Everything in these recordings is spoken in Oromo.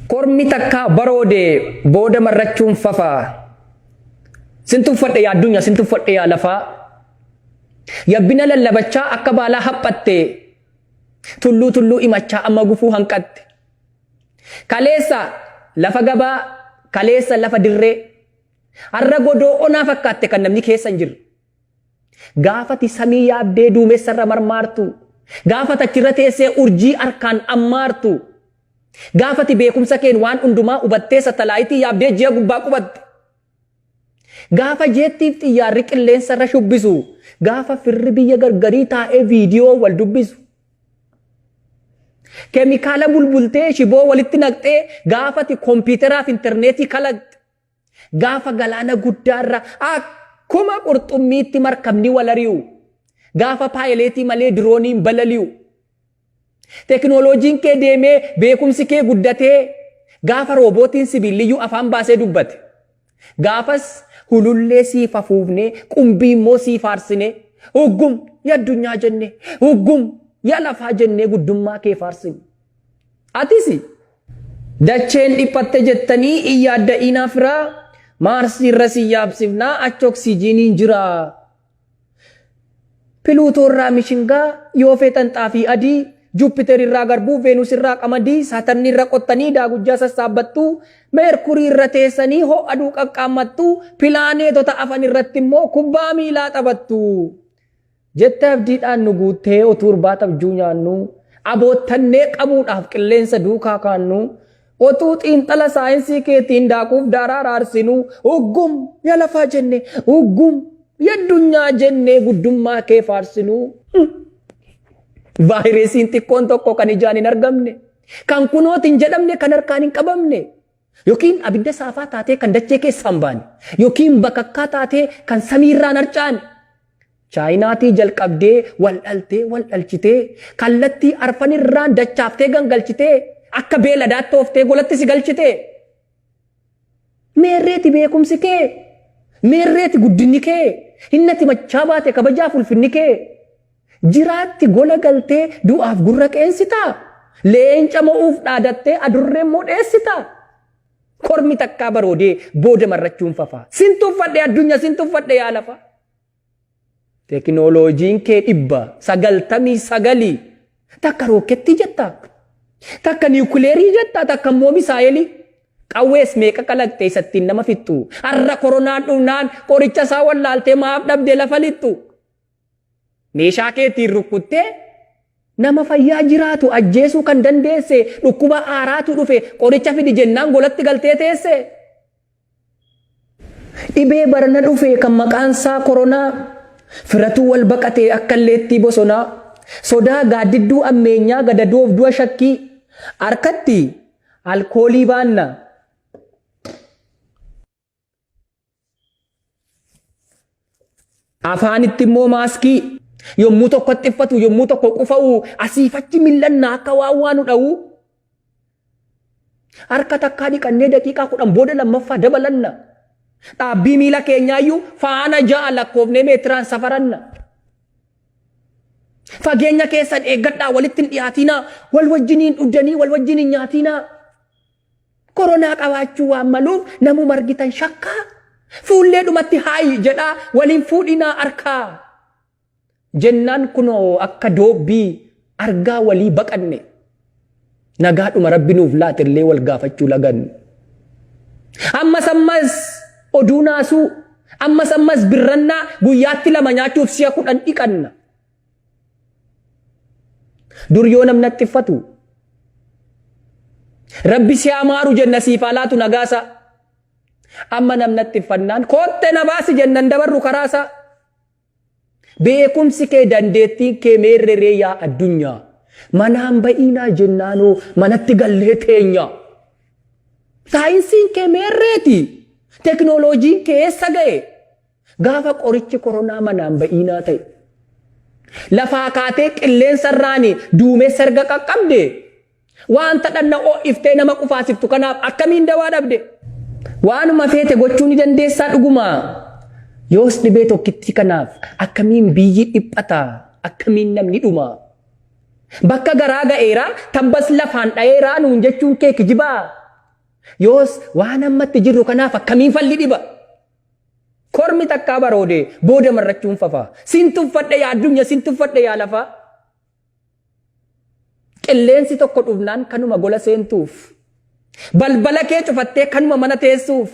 Kormi takkaa baroode booda marrachuun fafa. Sin tuffadhe yaa addunyaa, sin tuffadhe yaa lafaa. Yabbina lallabachaa akka baalaa haphatte. Tulluu tulluu imachaa amma gufuu hanqatte. Kaleessa lafa gabaa, kaleessa lafa dirree. Har'a godoo onaa fakkaatte kan namni keessa hin jirre. Gaafati samii yaabdee duumessarra marmaartu. Gaafati achirra teessee urjii harkaan ammaartu. Gaafati beekumsa keen waan hundumaa hubattee satalaayitii yaabdee ji'a gubbaa qubatte. Gaafa jeettiif xiyyaarri qilleensarra shubbisu. Gaafa firri biyya gargarii taa'ee viidiyoo wal dubbisu. Keemikaala bulbultee shiboo walitti naqxee gaafati kompiiteraaf intarneetii kalaqxe. Gaafa galaana guddaarra akkuma qurxummiitti markabni wal ari'u. Gaafa paayileetii malee dirooniin balali'u. Teknooloojiin kee deemee beekumsi kee guddatee gaafa roobootiin sibiilliyyuu afaan baasee dubbate. Gaafas hulullee siif afuufnee qumbii immoo siif faarsinee uggum ya addunyaa jennee uggum ya lafaa jennee guddummaa kee faarsine. Atis dacheen dhiphatte jettanii hin yaadda'inaa firaa Maarsii irra si yaabsifnaa achi oksijiiniin jira. Piluutoo irraa mishingaa yoo feetan xaafii adii Juupiter irraa garbuu Veenus irraa qamadii Saatarni irra qottanii daagujjaa sassaabbattu Meerkurii irra teessanii ho'a aduu qaqqaammattu pilaaneetota afan irratti immoo kubbaa miilaa taphattu. Jette abdiidhaan nu guuttee utuu irbaata abjuu nyaannu aboottannee qabuudhaaf qilleensa duukaa kaannu otuu xiinxala saayinsii keetiin daakuuf daaraa raarsinu uggum ya lafaa jenne uggum ya addunyaa jennee guddummaa kee faarsinu. Vaayiresiin xiqqoon tokko kan ijaan hin argamne kan kunooti hin jedhamne kan harkaan hin qabamne yookiin abidda saafaa taatee kan dachee keessaa hin baane yookiin bakakkaa taatee kan samiirraan harcaane Chaayinaatii jalqabdee wal dhaltee wal dhalchitee kallattii arfanirraan dachaaftee gangalchitee akka beeladaatti ooftee golatti si galchitee. Meerreeti beekumsi kee? Meerreeti guddinni kee? Hinnati machaa baate kabajaaf ulfinni kee? Jiraatti gola galtee du'aaf gurra qeensitaa? Leenca mo'uuf dhaadattee adurree immoo dheessitaa? Kormi takkaa baroodee booda marrachuun fafaa. Sin tuffadhe addunyaa sin tuffadhe yaa lafa. Tekinooloojiin kee 99 takka rookettii jetta, takka niwukileerii jetta, takka immoo misaayelii. Qawwees meeqa kalaqxe isa ittiin nama fixxu. Har'a koronaan dhufnaan qoricha isaa wallaaltee maaf dhabde lafa lixxu. Meeshaa keetiin rukkuttee nama fayyaa jiraatu ajjeesuu kan dandeesse dhukkuba haaraatu dhufe qoricha fidi jennaan golatti galtee teesse. Dhibee barana dhufe kan maqaan isaa koronaa firatuu wal baqatee akka illeettii bosonaa sodaa gaaddidduu ammeenyaa gadadoof du'a shakkii harkatti alkoolii baanna. Afaanitti immoo maaskii yommuu tokko xiffatu yommuu tokko qufa'u asiif achi mil'annaa akka waan waa nu dha'u. Harka takkaa dhiqannee daqiiqaa 10 booda lammaffaa dabalanna. Dhaabbii miila keenyaayyuu faana 6 lakkoofnee meetiraan safaranna. Fageenya keessan eeggadhaa walitti hin dhiyaatinaa wal wajjiniin dhuddanii wal wajjin hin nyaatinaa. Koronaa qabaachuu waan maluuf namuma argitan shakkaa. Fuullee dhumatti haayi jedhaa waliin fuudhinaa harkaa. Jennaan kunoo akka doobbii argaa walii baqanne. Nagaadhuma rabbi nuuf laate illee wal gaafachuu laganne. Ammas ammas oduu naasuu ammas ammas birrannaa guyyaatti lama nyaachuuf si'a 10 dhiqanna. Dur yoo namni haxxiffatu rabbi si haa maaru jenna siif haa laatu nagaasaa. Amma namni haxxiffannaan kootte na baasi jennan dabarru karaasaa. Beekumsi kee dandeettiin kee meerre ree yaa addunyaa. Manaan ba'iinaa jennaanoo manatti gallee teenya. Saayinsiin kee meerreeti? Teknooloojiin kee eessa ga'e? Gaafa qorichi koronaa manaan ba'iinaa ta'e. Lafaa kaatee qilleensa irraani duumessa erga qaqqabde wanta dhanna ho'iftee nama qufaasiftu kanaaf akkamiin dawaa dhabde? Waanuma feete gochuu ni dandeessaa dhuguma. Yoos dhibee tokkittii kanaaf akkamiin biyyi dhiphata? Akkamiin namni dhuma? Bakka garaa ga'eera, tabbas lafaan dha'eera nuun jechuun kee kijibaa? Yoos waan ammatti jirru kanaaf akkamiin falli dhiba? Kormi takkaa baroode booda marrachuun fafa. Sin tuffadhe yaa addunyaa, sin tuffadhe yaa lafaa. Qilleensi tokko dhufnaan kanuma gola seentuuf. Balbala kee cufattee kanuma mana teessuuf.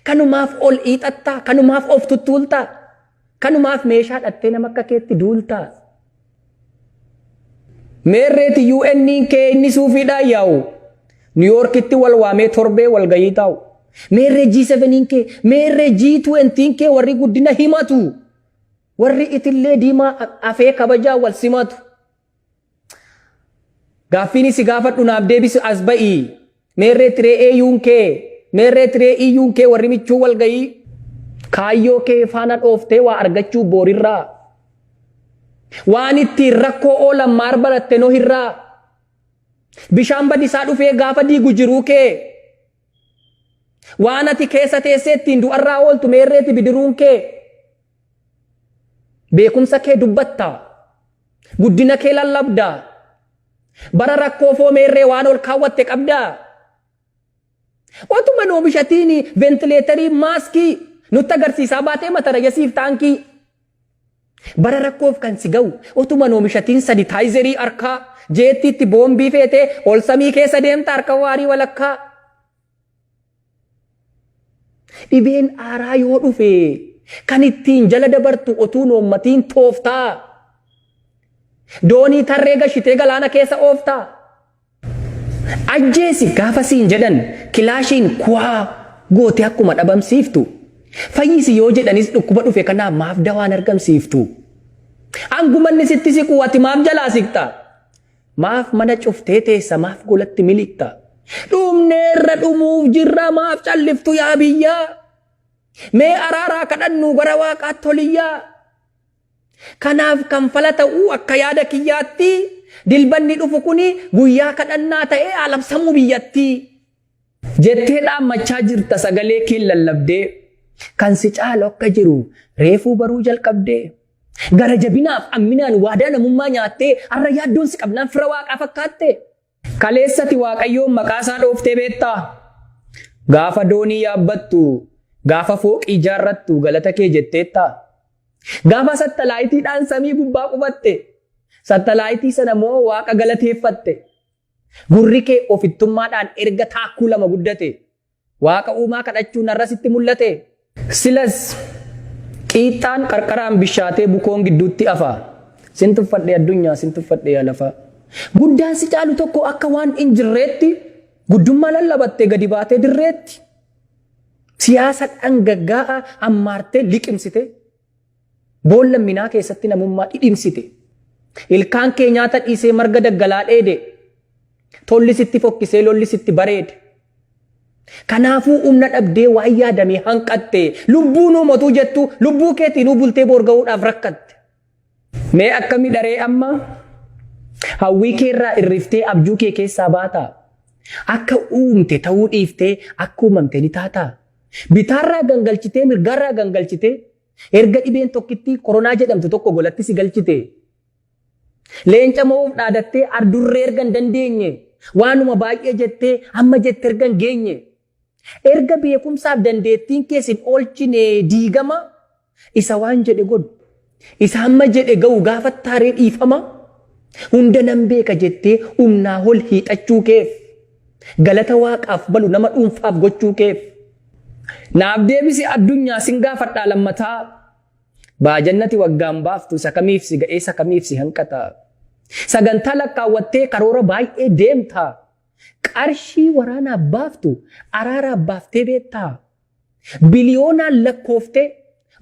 Kanumaaf ol hiixattaa, kanumaaf of tuttuultaa, kanumaaf meeshaa dhattee nama akka keetti duultaa. Meerreeti UN kee inni suufiidhaan yaa'u. New Yorkitti wal waamee torbee wal gayii taa'u. Meerree G7 kee, meerree G20 kee warri guddina himatu. Warri itillee diimaa afee kabajaa wal simatu. Gaaffiin si gaafadhu naaf deebisi as ba'ii. Meerree tiree AU'n kee, meerree tiree EU'n kee warri michuu wal gayii. Kaayyoo kee faana dhooftee waa argachuu boorirraa. Waan ittiin rakkoo oolan maar baratte no hirraa. Bishaan badisaa dhufee gaafa diigu jiruu kee. Waan ati keessa teessee ittiin du'arraa ooltu meerreeti bidiruun kee. Beekumsa kee dubbatta. Guddina kee lallabda. Bara rakkoo foo meerree waan ol kaawwatte qabdaa. Otuma oomishatiin ventileetarii maaskii nutti agarsiisaa baatee mata rayyasiif taankii. Bara rakkoof kan si ga'u otuma oomishatiin sanitaayizerii harkaa jeettiitti boombii feetee ol samii keessa deemta harka waarii walakkaa. Dhibeen aaraa yoo dhufe kan ittiin jala dabartu otuu noommatiin tooftaa. Doonii tarree gashitee galaana keessa ooftaa. Ajjeesi gaafa siin jedhan kilaashiin kuwaa goote akkuma dhabamsiiftu. Fayyisi yoo jedhanis dhukkuba dhufe kanaaf maaf dawaan argamsiiftu. Angumanni sitti siqu ati maaf jalaa siqxa? Maaf mana cuftee teessa maaf golatti miliqxa? Dhumneerra dhumuuf jirra maaf calliftu yaa biyyaa? Mee araaraa kadhannu gara waaqaatti toliyyaa? Kanaaf kan fala ta'uu akka yaada kiyyaatti dilbanni dhufu kuni guyyaa kadhannaa ta'ee alabsamuu biyyatti. Jettee dhaammachaa jirta sagalee kee lallabdee kan si caalu akka jiru reefuu baruu jalqabdee. Gara jabinaaf amminaan waadaa namummaa nyaattee har'a yaaddoon si qabnaan fira waaqaa fakkaatte. Kaleessati waaqayyoon maqaa isaa dhooftee beektaa? Gaafa doonii yaabbattu, gaafa fooqii ijaarrattu galata kee jetteettaa? Gaafa sattalaayitiidhaan samii gubbaa qubatte, sattalaayitii sana moo waaqa galateeffatte? Gurri kee ofittummaadhaan erga taakkuu lama guddate, waaqa uumaa kadhachuun har'a sitti mul'ate? Silas qiixxaan qarqaraan bishaatee bukoon gidduutti hafa. Sin tuffadhe addunyaa, sin tuffadhe yaa lafaa. Guddaan si caalu tokko akka waan hin jirreetti guddummaa lallabatte gadi baatee dirreetti. Siyaasa dhangaggaa'aa ammaartee liqimsite. Boolla minaa keessatti namummaa dhidhimsite. Ilkaan kee nyaata dhiisee marga daggalaa dheede. Tolli sitti fokkisee lolli sitti bareede. Kanaafuu humna dhabdee waan yaadamee hanqatte. Lubbuu nuu motuu jettu lubbuu keetiin bultee boor ga'uudhaaf rakkatte. Mee akkami dharee amma? Hawwii keerraa irriftee abjuu kee keessaa baataa? Akka uumte ta'uu dhiiftee akka uumamte ni taataa? Bitaarraa gangalchitee mirgaarraa gangalchitee erga dhibeen tokkittii koronaa jedhamtu tokko golatti si galchite. Leenca mo'uuf dhaadattee ardurree erga hin dandeenye waanuma baay'ee jettee amma jette erga hin geenye. Erga beekumsaaf dandeettiin keessin oolchine diigama isa waan jedhe godhu. Isa hamma jedhe ga'u gaafa taaree dhiifama. Hunda nan beeka jettee humnaa ol hiixachuu keef. Galata waaqaaf balu nama dhuunfaaf gochuu keef. Naaf deebisi addunyaa sin gaafadhaa lammataa. Baajannati waggaan baaftu isa kamiif si ga'ee isa kamiif si hanqata. Sagantaa lakkaawwattee karoora baay'ee deemta. Qarshii waraanaaf baaftu araaraaf baaftee beektaa. Biliyoonaan lakkooftee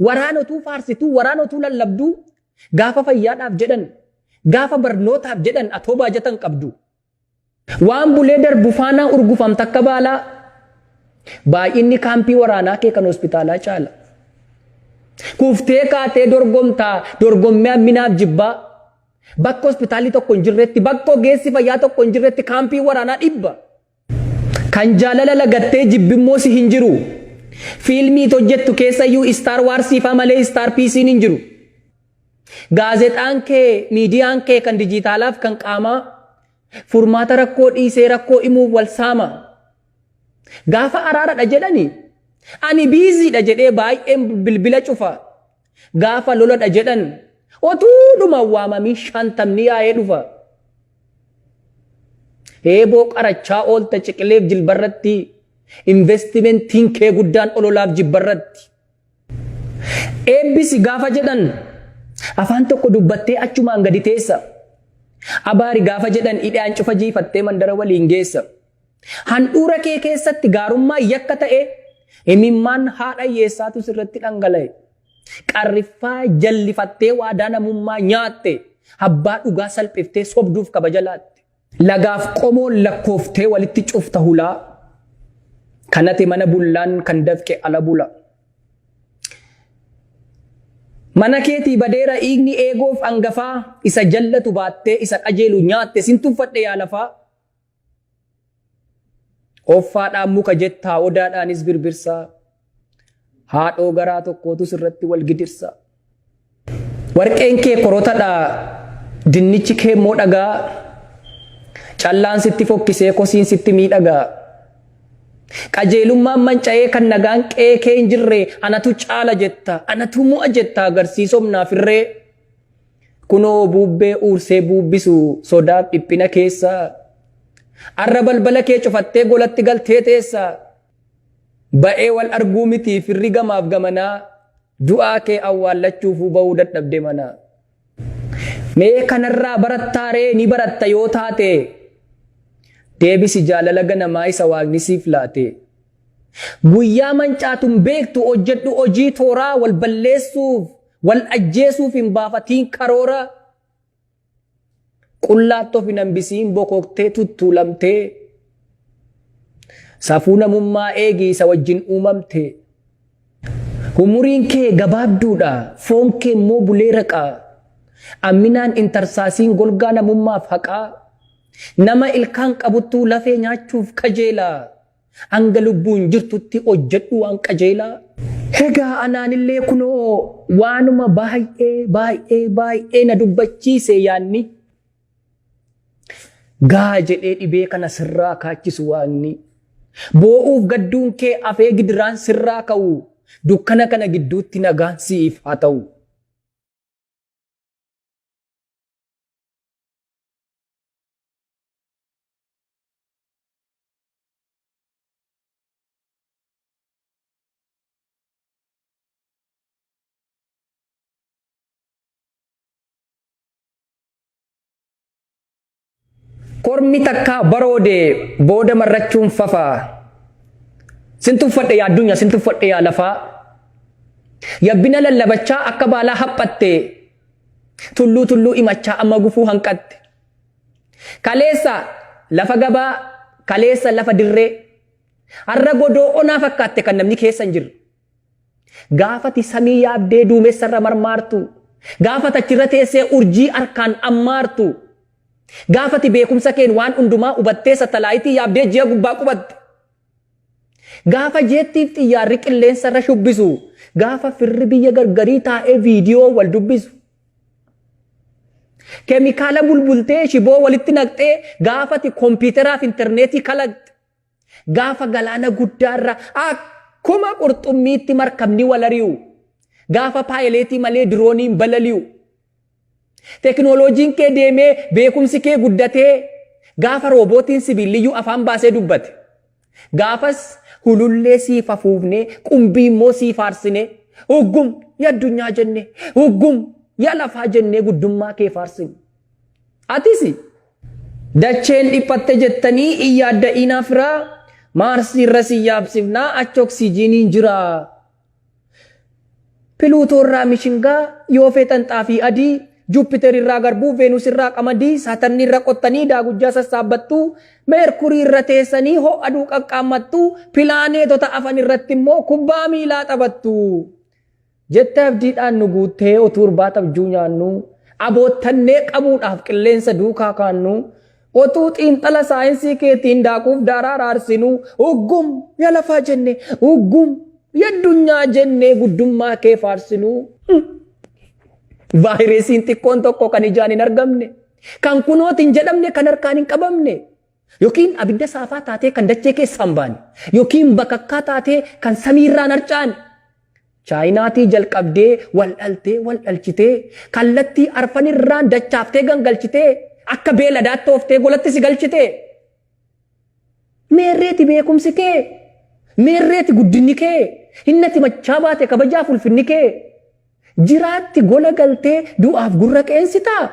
waraana utuu faarsituu waraana utuu lallabduu gaafa fayyaadhaaf jedhan gaafa barnootaaf jedhan atoo baajatan qabdu. Waan bulee darbu faanaa urgufamta akka baalaa. Baay'inni kaampii waraanaa kee kan hospitaalaa caala. Kuftee kaatee dorgomtaa dorgommii hamminaaf jibbaa. Bakka hospitaalli tokko hin jirretti bakka ogeessi fayyaa tokko hin jirretti kaampii waraanaa dhibba. Kan jaalala lagattee jibbimmoo si hin jiru. Fiilmii hojjettu keessayyuu Star Wars faa malee Star Peace'n hin jiru. Gaazexaan kee, miidiyaan kee kan dijitaalaaf kan qaamaa furmaata rakkoo dhiisee rakkoo himuuf wal saama. Gaafa araaradha jedhani ani biiziidha jedhee baay'een bilbila cufa. Gaafa loladha jedhan otuudhuma waamamii shantamni yaa'ee dhufa. Eeboo qarachaa oolta ciqileef jilbarratti investimentiin kee guddaan ololaaf jibbarratti. Eebbisi gaafa jedhan afaan tokko dubbattee achumaan gadi teessa. Abaari gaafa jedhan hidhaan cufa jiifattee mandara waliin geessa. Handhuura kee keessatti gaarummaa yakka ta'e imimmaan haadha hiyyeessaatu sirratti dhangala'e. Qarriffaa jallifattee waadaa namummaa nyaatte abbaa dhugaa salphiftee sobduuf kabaja laatte. Lagaaf qomoon lakkooftee walitti cufta hulaa. Kanate mana bullaan kan dafqe ala bula. Mana keetii badeera dhiigni eegoof angafaa isa jallatu baattee isa qajeelu nyaatte sin tuffadhe yaa lafaa. Offaadhaan muka jettaa odaadhaanis birbirsaa. Haadhoo garaa tokkootu sirratti wal gidirsa. Warqeen kee korotadha dinnichi kee immoo dhagaa. Callaan sitti fokkisee kosiin sitti miidhagaa. Qajeelummaan manca'ee kan nagaan qe'ee kee hin jirre anatu caala jetta anatu mo'a jetta agarsiisomnaaf irree. Kunoo buubbee uursee buubbisu sodaaf dhiphina keessa. Arra balbala kee cufattee golatti galtee teessa. Ba'ee wal arguu miti firri gamaaf gamanaa du'aa kee awwaallachuufuu ba'uu dadhabde mana. Mee kanarraa barattaaree ni baratta yoo taate deebisi jaalala ganamaa isa waaqni siif laate. Guyyaa mancaatun beektu hojjedhu hojii tooraa wal balleessuuf wal ajjeesuuf hin baafatiin karoora. Qullaatti of hin hambisiin bokoktee tuttuulamtee. Safuu namummaa eegi isa wajjin uumamte. Umuriin kee gabaabduudha, foon kee immoo bulee raqa. Amminaan intarsaasiin golgaa namummaaf haqaa. Nama ilkaan qabuttuu lafee nyaachuuf kajeela. Hanga lubbuun jirtutti hojjedhu waan qajeelaa. Egaa anaanillee kunoo waanuma baay'ee baay'ee baay'ee na dubbachiise yaanni. Gaa jedhee dhibee kana sirraa kaachisu waaqni. Boo'uuf gadduun kee afee gidiraan sirraa ka'u. Dukkana kana gidduutti nagaan siif haa ta'u. Kormi takkaa baroode booda marrachuun fafa. Sin tuffadhe yaa addunyaa, sin tuffadhe yaa lafaa. Yabbina lallabachaa akka baalaa haphatte. Tulluu tulluu imachaa amma gufuu hanqatte. Kaleessa lafa gabaa, kaleessa lafa dirree. Har'a godoo onaa fakkaatte kan namni keessa hin jirre. Gaafati samii yaabdee duumessarra marmaartu. Gaafati achirra teessee urjii harkaan ammaartu. Gaafati beekumsa keen waan hundumaa hubattee satalaayitii yaabdee ji'a gubbaa qubatte. Gaafa jeettiif xiyyaarri qilleensarra shubbisu. Gaafa firri biyya gargarii taa'ee viidiyoo wal dubbisu. Keemikaala bulbultee shiboo walitti naqxee gaafati kompiiteraaf intarneetii kalaqxe. Gaafa galaana guddaarra akkuma qurxummiitti markabni wal ari'u. Gaafa paayileetii malee dirooniin balali'u. Teknooloojiin kee deemee beekumsi kee guddatee gaafa roobootiin sibiilliyyuu afaan baasee dubbate. Gaafas hulullee siif afuufnee qumbii immoo siif faarsine uggum ya addunyaa jenne uggum ya lafaa jennee guddummaa kee faarsine. Atis dacheen dhiphatte jettanii hin yaadda'inaa firaa maarsii irra si yaabsifnaa achi oksijiiniin jira. Piluutoo irraa mishingaa yoo feetan xaafii adii Juupiter irraa garbuu Veenus irraa qamadii Saatarni irra qottanii daagujjaa sassaabbattu Meerkurii irra teessanii ho'a aduu qaqqaammattu pilaaneetota afan irratti immoo kubbaa miilaa taphattu. Jette abdiidhaan nu guuttee utuu irbaata abjuu nyaannu aboottannee qabuudhaaf qilleensa duukaa kaannu otuu xiinxala saayinsii keetiin daakuuf daaraa raarsinu uggum ya lafaa jenne uggum ya addunyaa jennee guddummaa kee faarsinu. Vaayiresiin xiqqoon tokko kan ijaan hin argamne kan kunooti hin jedhamne kan harkaan hin qabamne. Yookiin abidda saafaa taatee kan dachee keessaa hin baane. Yookiin bakakkaa taatee kan samiirraan harca'an. Chaayinaatii jalqabdee wal dhaltee wal dhalchitee kallattii arfanirraan dachaaftee gangalchitee akka beeladaatti ooftee golatti si galchitee. Meerreeti beekumsi kee? Meerreeti guddinni kee? Hinnati machaa baate kabajaaf ulfinni kee? Jiraatti gola galtee du'aaf gurra qeensitaa?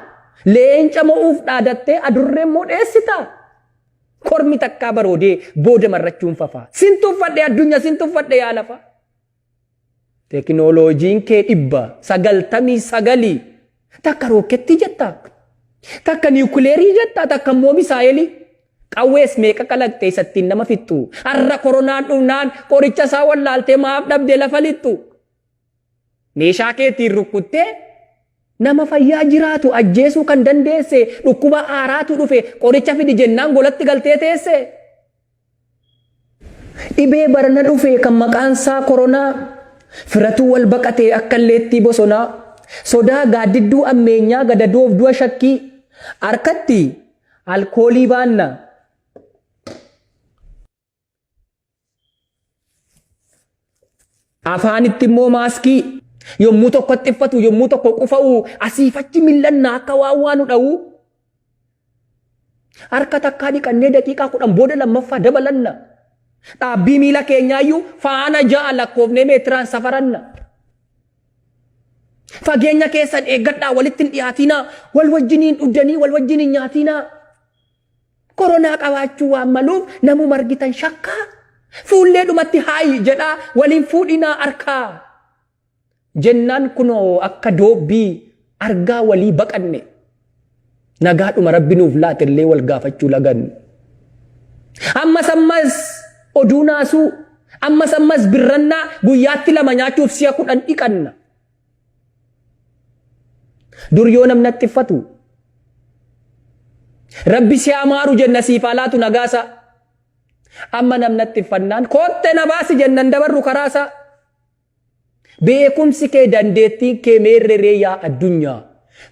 Leenca mo'uuf dhaadattee adurree immoo dheessitaa? Kormi takkaa baroodee booda marrachuun fafaa. Sin tuffadhe addunyaa sin tuffadhe yaa lafa. Tekinooloojiin kee 999 takka rookettii jetta, takka niwukileerii jetta, takka immoo misaayelii. Qawwees meeqa kalaqxe isa ittiin nama fixxu. Har'a koronaan dhufnaan qoricha isaa wallaaltee maaf dhabde lafa lixxu. Meeshaa keetiin rukkuttee nama fayyaa jiraatu ajjeesuu kan dandeesse dhukkuba haaraatu dhufe qoricha fidi jennaan golatti galtee teesse. Dhibee barana dhufe kan maqaan isaa koronaa firatuu wal baqatee akka illeettii bosonaa sodaa gaaddidduu ammeenyaa gadadoof du'a shakkii harkatti alkoolii baanna. Afaanitti immoo maaskii yommuu tokko xiffatu yommuu tokko qufa'u asiif achi mil'annaa akka waan waa nu dha'u. Harka takkaa dhiqannee daqiiqaa 10 booda lammaffaa dabalanna. Dhaabbii miila keenyaayyuu faana 6 lakkoofnee meetiraan safaranna. Fageenya keessan eeggadhaa walitti hin dhiyaatinaa wal wajjiniin dhugdanii wal wajjiniin nyaatinaa. Koronaa qabaachuu waan maluuf namuma argitan shakkaa. Fuullee dhumatti haayi jedhaa waliin fuudhinaa harkaa. Jennaan kunoo akka doobbii argaa walii baqanne. Nagaadhuma rabbi nuuf laate illee wal gaafachuu laganne. Ammas ammas oduu naasuu ammas ammas birrannaa guyyaatti lama nyaachuuf si'a 10 dhiqanna. Dur yoo namni haxxiffatu rabbi si haa maaru jenna siif haa laatu nagaasaa. Amma namni haxxiffannaan kootte na baasi jennan dabarru karaasaa. Beekumsi kee dandeettiin kee meerre ree yaa addunyaa.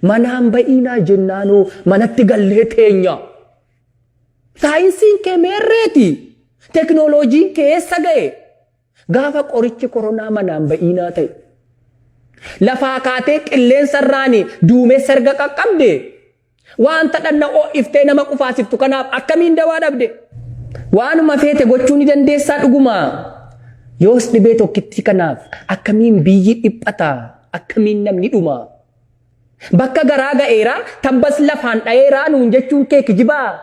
Manaan ba'iinaa jennaanoo manatti gallee teenya. Saayinsiin kee meerreeti? Teknooloojiin kee eessa ga'e? Gaafa qorichi koronaa manaan ba'iinaa ta'e. Lafaa kaatee qilleensa irraani duumessa erga qaqqabde wanta dhanna ho'iftee nama qufaasiftu kanaaf akkamiin dawaa dhabde? Waanuma feete gochuu ni dandeessaa dhuguma. Yoos dhibee tokkittii kanaaf akkamiin biyyi dhiphata? Akkamiin namni dhuma? Bakka garaa ga'eera, tabbas lafaan dha'eera nuun jechuun kee kijibaa?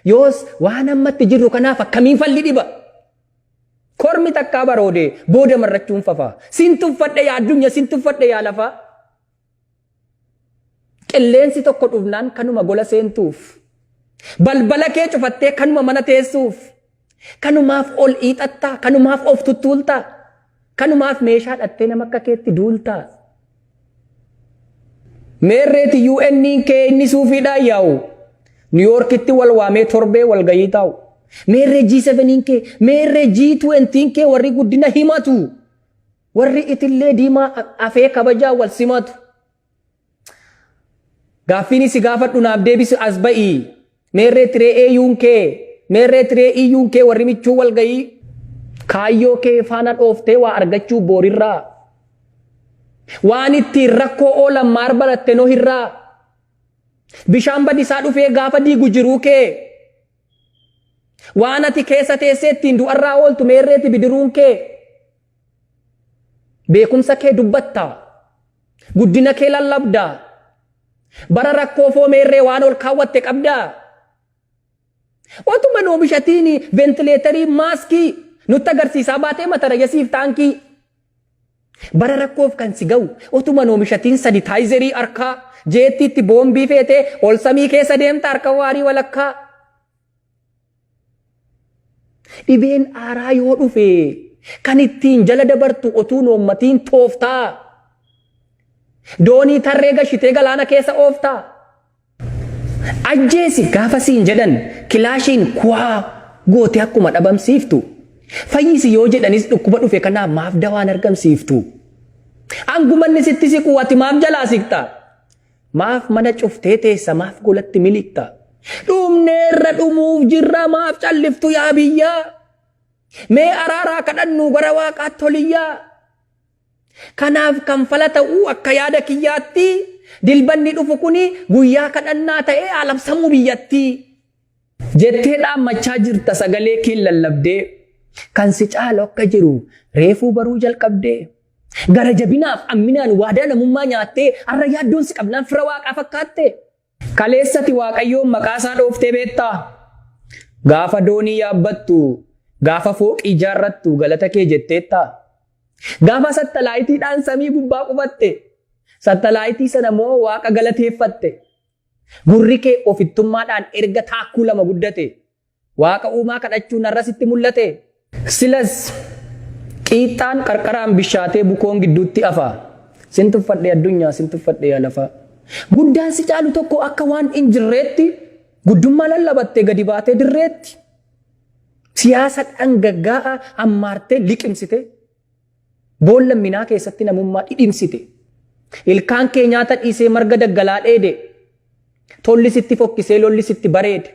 Yoos waan ammatti jirru kanaaf akkamiin falli dhiba? Kormi takkaa baroode booda marrachuun fafa. Sin tuffadhe yaa addunyaa, sin tuffadhe yaa lafaa. Qilleensi tokko dhufnaan kanuma gola seentuuf. Balbala kee cufattee kanuma mana teessuuf. Kanumaaf ol hiixattaa, kanumaaf of tuttuultaa, kanumaaf meeshaa dhattee nama akka keetti duultaa. Meerreeti UN kee inni suufiidhaan yaa'u. New Yorkitti wal waamee torbee wal gahii taa'u. Meerree G7 kee, meerree G20 kee warri guddina himatu. Warri itillee diimaa afee kabajaa wal simatu. Gaaffiin si gaafadhu naaf deebisi as ba'i. Meerree tiree AU'n kee, meerree tiree EU'n kee warri michuu wal gahii. Kaayyoo kee faana dhooftee waa argachuu boorirraa. Waan ittiin rakkoo oolan maar baratte nohirraa. Bishaan badisaa dhufee gaafa diigu jiruu kee. Waan ati keessa teessee ittiin du'arraa ooltu meerreeti bidiruun kee. Beekumsa kee dubbatta. Guddina kee lallabda. Bara rakkoo foo meerree waan ol kaawwatte qabdaa. Otuma nu oomishatiin ventileetarii maaskii nutti agarsiisaa baatee matarayyasiif taankii. Bara rakkoof kan si ga'u otuma nu oomishatiin sanitaayizerii harkaa jeettiitti boombii feetee ol samii keessa deemta harka waarii walakkaa. Dhibeen aaraa yoo dhufe kan ittiin jala dabartu otuu noommatiin tooftaa. Doonii tarree gashitee galaana keessa ooftaa. Ajjeesi gaafa siin jedhan kilaashiin kuwaa gootee akkuma dhabamsiiftu. Fayyisi yoo jedhanis dhukkuba dhufe kanaaf maaf dawaan argamsiiftu. Angumanni sitti siqu ati maaf jalaa siqxa? Maaf mana cuftee teessa maaf golatti miliqxa? Dhumneerra dhumuuf jirra maaf calliftu yaa biyyaa. Mee araaraa kadhannu gara waaqaatti oliyyaa. Kanaaf kan fala ta'uu akka yaada kiyyaatti dilbanni dhufu kuni guyyaa kadhannaa ta'ee haa biyyatti. Jettee dhaammachaa jirta sagalee kee lallabdee kan si caalu akka jiru reefuu baruu jalqabdee. Gara jabinaaf amminaan waadaa namummaa nyaattee har'a yaaddoon si qabnaan fira waaqaa fakkaatte. Kaleessati waaqayyoon maqaa isaa dhooftee beektaa? Gaafa doonii yaabbattu, gaafa fooqii ijaarrattu galata kee jetteettaa? Gaafa sattalaayitiidhaan samii gubbaa qubatte, sattalaayitii sana moo waaqa galateeffatte? Gurri kee ofittummaadhaan erga taakkuu lama guddate, waaqa uumaa kadhachuun har'a sitti mul'ate? Silas qiixxaan qarqaraan bishaatee bukoon gidduutti afa. Sin tuffadhe addunyaa, sin tuffadhe yaa lafaa. Guddaan si caalu tokko akka waan hin jirreetti guddummaa lallabattee gadi baatee dirreetti. Siyaasa dhangaggaa'aa ammaartee liqimsite. Boolla minaa keessatti namummaa dhidhimsite. Ilkaan kee nyaata dhiisee marga daggalaa dheede. Tolli sitti fokkisee lolli sitti bareede.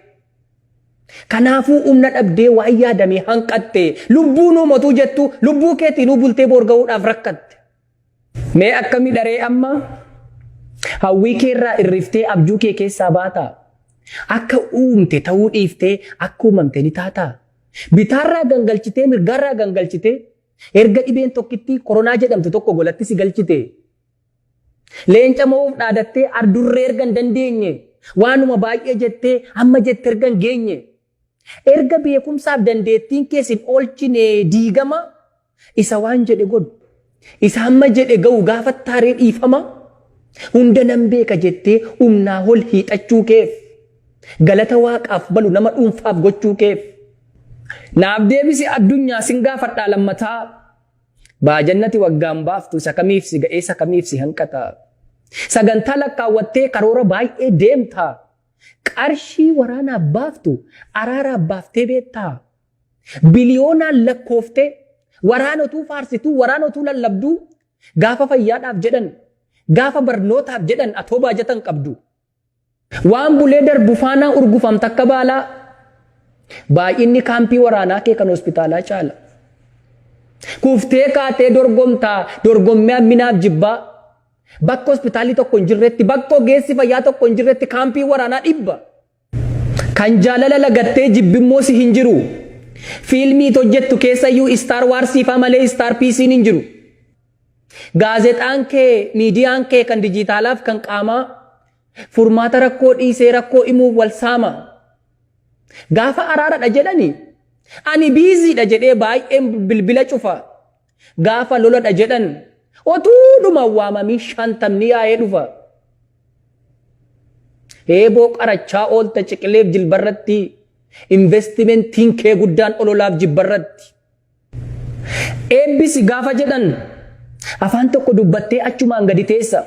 Kanaafuu humna dhabdee waan yaadamee hanqatte lubbuu nuu motuu jettu lubbuu keetiin bultee boorga'uudhaaf rakkatte. Mee akkami dharee amma hawwii keerraa irriftee abjuu kee keessaa baataa? Akka uumte ta'uu dhiiftee akka uumamte ni taataa? Bitaarraa gangalchitee mirgaarraa gangalchitee erga dhibeen tokkittii koronaa jedhamtu tokko golatti si galchite. Leenca mo'uuf dhaadattee ardurree erga hin dandeenye waanuma baay'ee jettee amma jette erga hin geenye. Erga beekumsaaf dandeettiin keessin oolchine diigama isa waan jedhe godhu. Isa amma jedhe ga'u gaafa taaree dhiifama. Hunda nan beeka jettee humnaa ol hiixachuu keef. Galata waaqaaf balu nama dhuunfaaf gochuu keef. Naaf deebisi addunyaa sin gaafadhaa lammataa. Baajannati waggaan baaftu isa kamiif si ga'ee isa kamiif si hanqata. Sagantaa lakkaawwattee karoora baay'ee deemta. Qarshii waraanaaf baaftu araaraaf baaftee beektaa. Biliyoonaan lakkooftee waraana utuu faarsituu waraana utuu lallabduu gaafa fayyaadhaaf jedhan gaafa barnootaaf jedhan atoo baajatan qabdu. Waan bulee darbu faanaa urgufamta akka baalaa. Baay'inni kaampii waraanaa kee kan hospitaalaa caala. Kuftee kaatee dorgomtaa dorgommii hamminaaf jibbaa. Bakka hospitaalli tokko hin jirretti bakka ogeessi fayyaa tokko hin jirretti kaampii waraanaa dhibba. Kan jaalala lagattee jibbimmoo si hin jiru. Fiilmii hojjettu keessayyuu Star Warsii faa malee Star Piisiin hin jiru. Gaazexaan kee miidiyaan kee kan dijitaalaaf kan qaamaa furmaata rakkoo dhiisee rakkoo himuuf wal saama. Gaafa araaradha jedhani ani biiziidha jedhee baay'een bilbila cufa. Gaafa loladha jedhan otuudhuma waamamii shantamni yaa'ee dhufa. Heeboo qarachaa oolta ciqileef jilbarratti investimentiin kee guddaan ololaaf jibbarratti. Eebbisi gaafa jedhan afaan tokko dubbattee achumaan gadi teessa.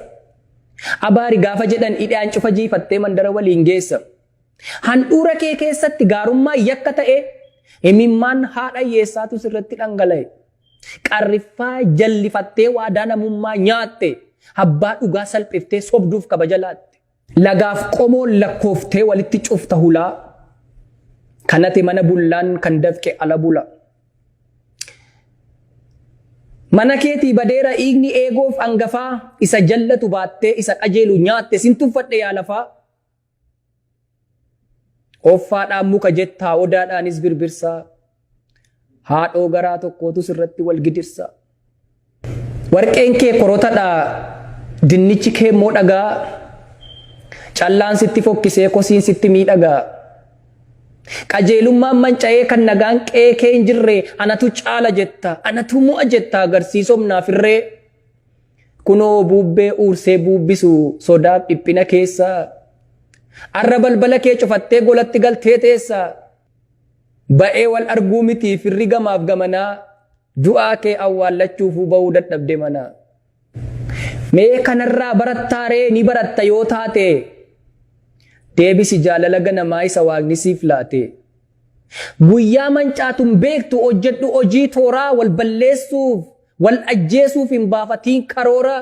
Abaari gaafa jedhan hidhaan cufa jiifattee mandara waliin geessa. Handhuura kee keessatti gaarummaa yakka ta'e himimmaan haadha hiyyeessaatu sirratti dhangala'e. Qarriffaa jallifattee waadaa namummaa nyaatte abbaa dhugaa salphiftee sobduuf kabaja laatte. Lagaaf qomoon lakkooftee walitti cufta hulaa. Kanate mana bullaan kan dafqe ala bula. Mana keetii badeera dhiigni eegoof hangafaa isa jallatu baattee isa qajeelu nyaatte sin tuffadhe yaa lafaa. Offaadhaan muka jettaa odaadhaanis birbirsaa. Haadhoo garaa tokkootu sirratti wal gidirsa. Warqeen kee korotadha dinnichi kee immoo dhagaa. Callaan sitti fokkisee kosiin sitti miidhagaa. Qajeelummaan manca'ee kan nagaan qe'ee kee hin jirre anatu caala jetta anatu mo'a jetta agarsiisomnaaf irree. Kunoo bubbee uursee buubbisu sodaaf dhiphina keessa. Arra balbala kee cufattee golatti galtee teessa. Ba'ee wal arguu miti firri gamaaf gamanaa du'aa kee awwaallachuufuu ba'uu dadhabde mana. Mee kanarraa barattaaree ni baratta yoo taate deebisi jaalala ganamaa isa waaqni siif laate. Guyyaa mancaatun beektu hojjedhu hojii tooraa wal balleessuuf wal ajjeesuuf hin baafatiin karoora.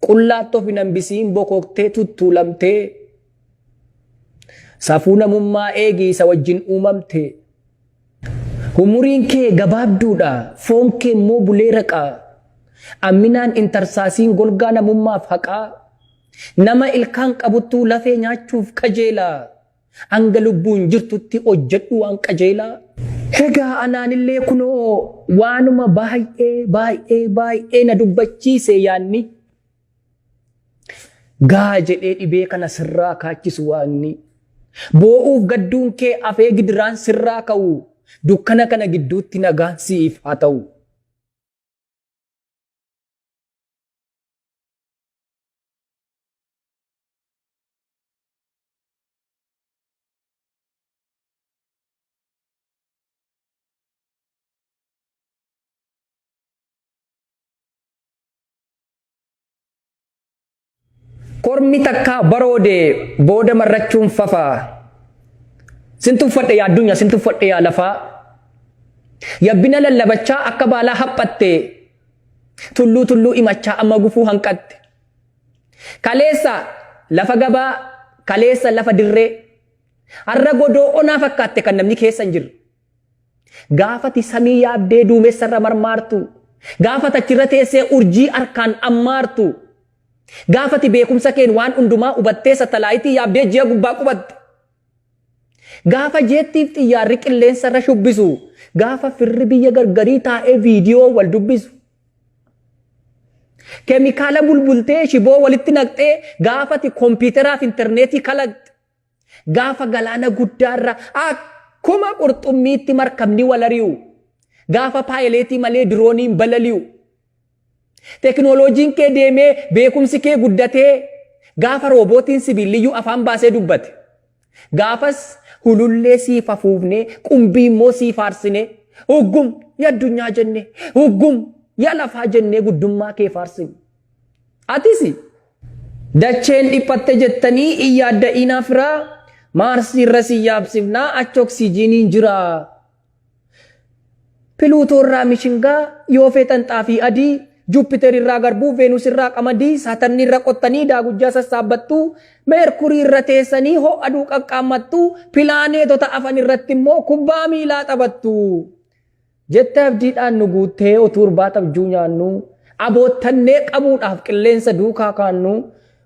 Qullaatti of hin hambisiin bokoktee tuttuulamtee. Safuu namummaa eegi isa wajjin uumamte. Umuriin kee gabaabduudha, foon kee immoo bulee raqa. Amminaan intarsaasiin golgaa namummaaf haqaa. Nama ilkaan qabuttuu lafee nyaachuuf kajeela. Hanga lubbuun jirtutti hojjedhu waan qajeelaa. Egaa anaanillee kunoo waanuma baay'ee baay'ee baay'ee na dubbachiise yaanni. Gaa jedhee dhibee kana sirraa kaachisu waaqni. Boo'uuf gadduun kee afee gidiraan sirraa ka'u. Dukkana kana gidduutti nagaan siif haa ta'u. Kormi takkaa baroode booda marrachuun fafa. Sin tuffadhe yaa addunyaa, sin tuffadhe yaa lafaa. Yabbina lallabachaa akka baalaa haphatte. Tulluu tulluu imachaa amma gufuu hanqatte. Kaleessa lafa gabaa, kaleessa lafa dirree. Har'a godoo onaa fakkaatte kan namni keessa hin jirre. Gaafati samii yaabdee duumessarra marmaartu. Gaafati achirra teessee urjii harkaan ammaartu. Gaafati beekumsa keen waan hundumaa hubattee satalaayitii yaabdee ji'a gubbaa qubatte. Gaafa jeettiif xiyyaarri qilleensarra shubbisu. Gaafa firri biyya gargarii taa'ee viidiyoo wal dubbisu. Keemikaala bulbultee shiboo walitti naqxee gaafati kompiiteraaf intarneetii kalaqxe. Gaafa galaana guddaarra akkuma qurxummiitti markabni wal ari'u. Gaafa paayileetii malee dirooniin balali'u. Teknooloojiin kee deemee beekumsi kee guddatee gaafa roobootiin sibiilliyyuu afaan baasee dubbate. Gaafas hulullee siif afuufnee qumbii immoo sii faarsinee uggum ya addunyaa jennee uggum ya lafaa jennee guddummaa kee faarsine. Atis dacheen dhiphatte jettanii hin yaadda'inaa firaa Maarsii irra si yaabsifnaa achi oksijiiniin jira. Piluutoo irraa mishingaa yoo feetan xaafii adii Juupiter irraa garbuu Veenus irraa qamadii Saatarni irra qottanii daagujjaa sassaabbattu Meerkurii irra teessanii ho'a aduu qaqqaammattu pilaaneetota afan irratti immoo kubbaa miilaa taphattu. Jette abdiidhaan nu guuttee utuu irbaata abjuu nyaannu, aboottannee qabuudhaaf qilleensa duukaa kaannu,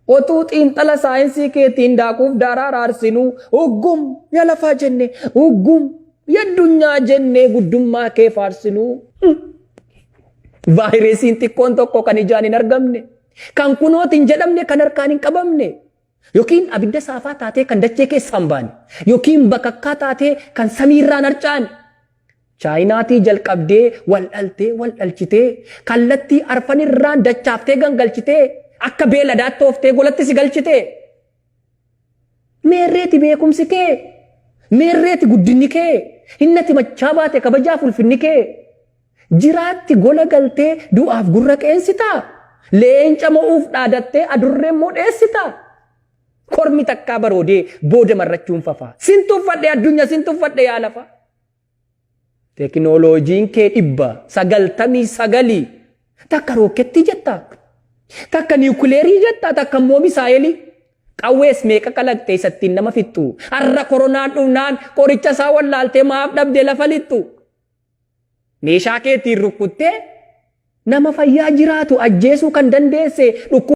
otuu xiinxala saayinsii keetiin daakuuf daaraa raarsinu, uggum ya lafaa jenne, uggum ya addunyaa jennee guddummaa kee faarsinu. Vaayiresiin xiqqoon tokko kan ijaan hin argamne, kan kunooti hin jedhamne, kan harkaan hin qabamne, yookiin abidda saafaa taatee kan dachee keessaa hin baane, yookiin bakakkaa taatee kan samiirraan harcaane, Chaayinaatii jalqabdee wal dhaltee wal dhalchitee kallattii arfanirraan dachaaftee gangalchitee akka beeladaatti ooftee golatti si galchitee. Meerreeti beekumsi kee? Meerreeti guddinni kee? Hinnati machaa baate kabajaaf ulfinni kee? Jiraatti gola galtee du'aaf gurra qeensitaa? Leenca mo'uuf dhaadattee adurree immoo dheessitaa? Kormi takkaa baroodee booda marrachuun fafaa. Sin tuffadhe addunyaa sin tuffadhe yaa lafa. Tekinooloojiin kee 999 takka rookettii jetta, takka niwukileerii jetta, takka immoo misaayelii. Qawwees meeqa kalaqxe isa ittiin nama fixxu. Har'a koronaan dhufnaan qoricha isaa wallaaltee maaf dhabde lafa lixxu. Meeshaa keetiin rukkuttee nama fayyaa jiraatu ajjeesuu kan dandeesse dhukkuba.